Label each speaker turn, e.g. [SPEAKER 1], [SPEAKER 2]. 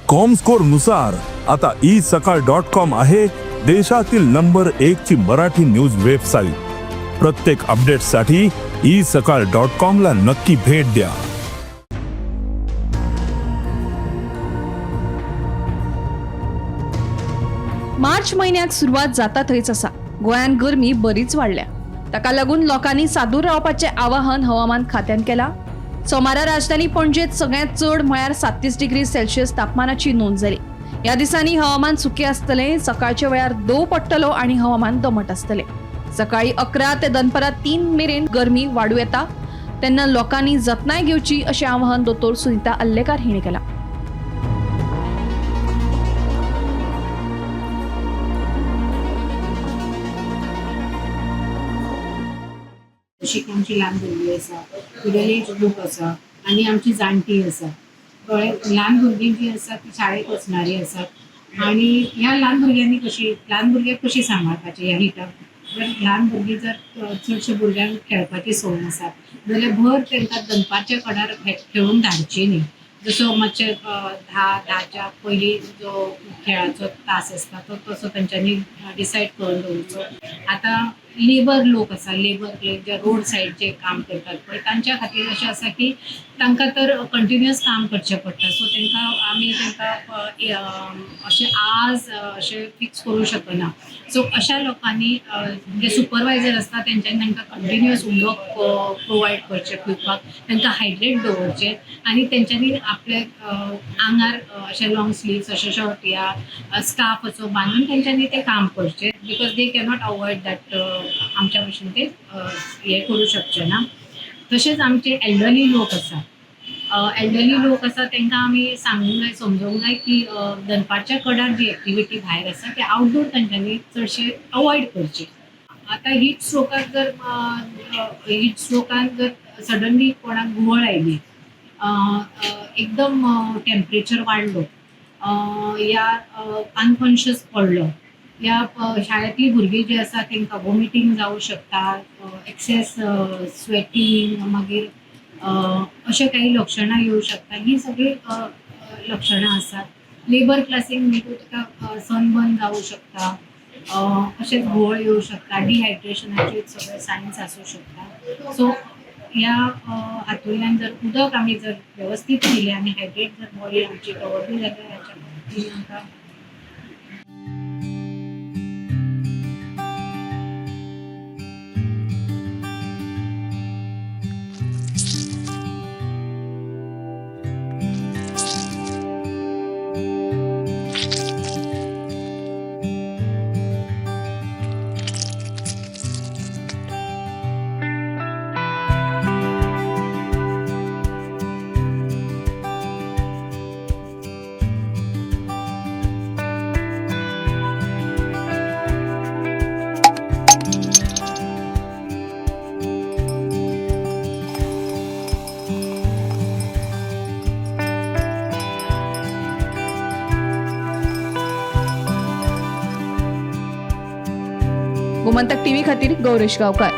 [SPEAKER 1] Comscore नुसार आता E सकाळ डॉट कॉम आहे देशातील नंबर एक ची मराठी न्यूज वेबसाईट. प्रत्येक अपडेटसाठी ई सकाळ डॉट कॉम ला नक्की भेट द्या.
[SPEAKER 2] मार्च म्हयन्याक सुरवात जाता थंयच आसा. गोंयांत गरमी बरीच वाडल्या. ताका लागून लोकांनी सादूर रावपाचें आवाहन हवामान खात्यान केलां. सोमारा राजधानी पणजेत सगळ्यांत चड म्हळ्यार 37 डिग्री सेल्सियस तापमानाची नोंद जाली. ह्या दिसांनी हवामान सुकें आसतलें. सकाळच्या वेळार दव पडटलो आनी हवामान दमट आसतलें. सकाळी 11 ते दनपरां 3 मेरेन गरमी वाडूं येता, तेन्ना लोकांनी जतनाय घेवची अशें आवाहन दोतोर सुनिता आर्लेकार हिणें केलां.
[SPEAKER 3] जशी की आमची ल्हान भुरगीं आसा, मिडल एज लोक आसा आनी आमची जाणटी आसा. कळ्ळें? ल्हान भुरगीं जीं आसा ती शाळेक वचणारी आसात आनी ह्या ल्हान भुरग्यांनी कशी, ल्हान भुरग्यांक कशी सांबाळपाची ह्या हिटाक? जर ल्हान भुरगीं जर चडशे भुरग्यांक खेळपाची संवय आसा जाल्यार भर तांकां दनपारच्या कडार खेळूंक धाडची न्ही. जसो मातशे 10च्या पयलीं जो खेळाचो तास आसता तो तसो तेंच्यांनी डिसायड करून दवरचो. आतां लेबर लोक आसा, लेबर जे रोड सायडचे काम करतात पळय, तांच्या खातीर अशें आसा की तांकां तर कंटिन्युअस काम करचें पडटा. सो तांकां आमी तांकां अशें आज अशें फिक्स करूं शकना. सो अशा लोकांनी जे सुपरवायझर आसता तेंच्यांनी तांकां कंटिन्युअस उदक प्रोवायड करचें पिवपाक, तांकां हायड्रेट दवरचें आनी तेंच्यांनी आपले आंगार अशे लॉंग स्लिव्स, अशे शर्ट या स्कार्फ असो बांदून तेंच्यांनी तें काम करचें, because they cannot avoid that. आमच्या भशेन ते हें करूं शकचे ना. तशेंच आमचे एल्डरली लोक आसा, एल्डरली लोक आसा तांकां आमी सांगूंक जाय, समजोवंक जाय की दनपारच्या कडार जी एक्टिविटी भायर आसा ते आउटडोर तांच्यांनी चडशे अवॉयड करचे. आतां हीट स्ट्रोकाक जर, हीट स्ट्रोकान जर सडनली कोणाक घुंवळ आयली, एकदम टेम्परेचर वाडलो या अनकॉन्शियस पडलो, या शाळेंतली भुरगीं जी आसा तांकां वॉमिटींग जावं शकता, एक्सेस स्वेटींग, मागीर अशे काही लक्षणां येवं शकता. ही सगळीं लक्षणां आसात. लेबर क्लासीक म्हणटूच ताका सनबर्न जावं शकता, अशेंच घुंवळ येवं शकता, डिहायड्रेशनाचे सगळे सायन्स आसूं शकता. सो ह्या हातूंतल्यान जर उदक आमी जर वेवस्थीत पिलें आनी हायड्रेट जर बॉडी आमची दवरली जाल्यार हाच्या पद्दतीन आमकां.
[SPEAKER 2] गोमंतक टीव्ही खातीर गौरेश गांवकार.